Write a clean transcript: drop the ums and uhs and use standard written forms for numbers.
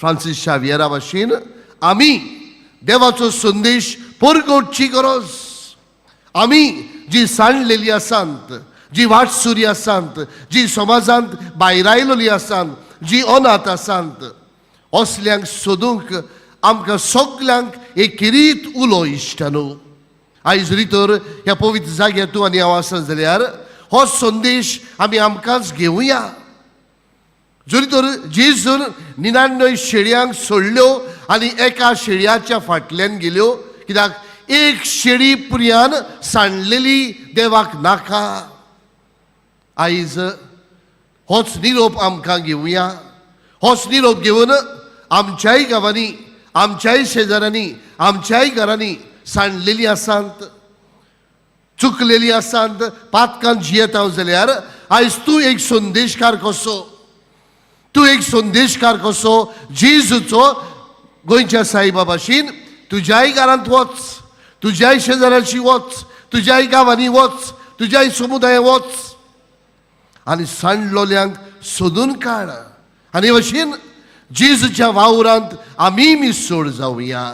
Francis शावियरा भाशेन आमी देवाचो संदेश परगटची गरज. आमी जी सांडलेली आसात, जी वाटसुरी आसात, जी समाजांत भायरायलेली आसात, जी अनाथ आसात, असल्यांक सोदूंक आमकां सगल्यांक एक किरीत उलो. इश्टानू, आयज जरी तर ह्या पवित्र जाग्यार तूं आनी हांव आसा जाल्यार हो संदेश आमी आमकांच घेवया. जरी तर जेजून 99 शेळयांक सोडल्यो आनी एका शेळयाच्या फाटल्यान गेल्यो, कित्याक एक शेळी पुरयान सांडलेली देवाक नाका. आयज होच निरोप आमकां घेवया. होच निरोप घेवन आमच्याय गांवांनी, आमच्याय शेजाऱ्यांनी, आमच्याय घरांनी सांडलेली आसात, चुकलेली आसात, पातकान जियेता जाल्यार आयज तूं एक संदेशकार कसो, तूं एक संदेशकार कसो जेजूचो, गोंयच्या साईबा भाशेन तुज्याय घरांत वच, तुज्याय शेजाऱ्याशी वच, तुज्याय गांवांनी वच, तुज्याय समुदायात वच आनी सांडलोल्यांक सोदून काड आनी भशेन जेजूच्या वावरांत आमी मिसोड जावया.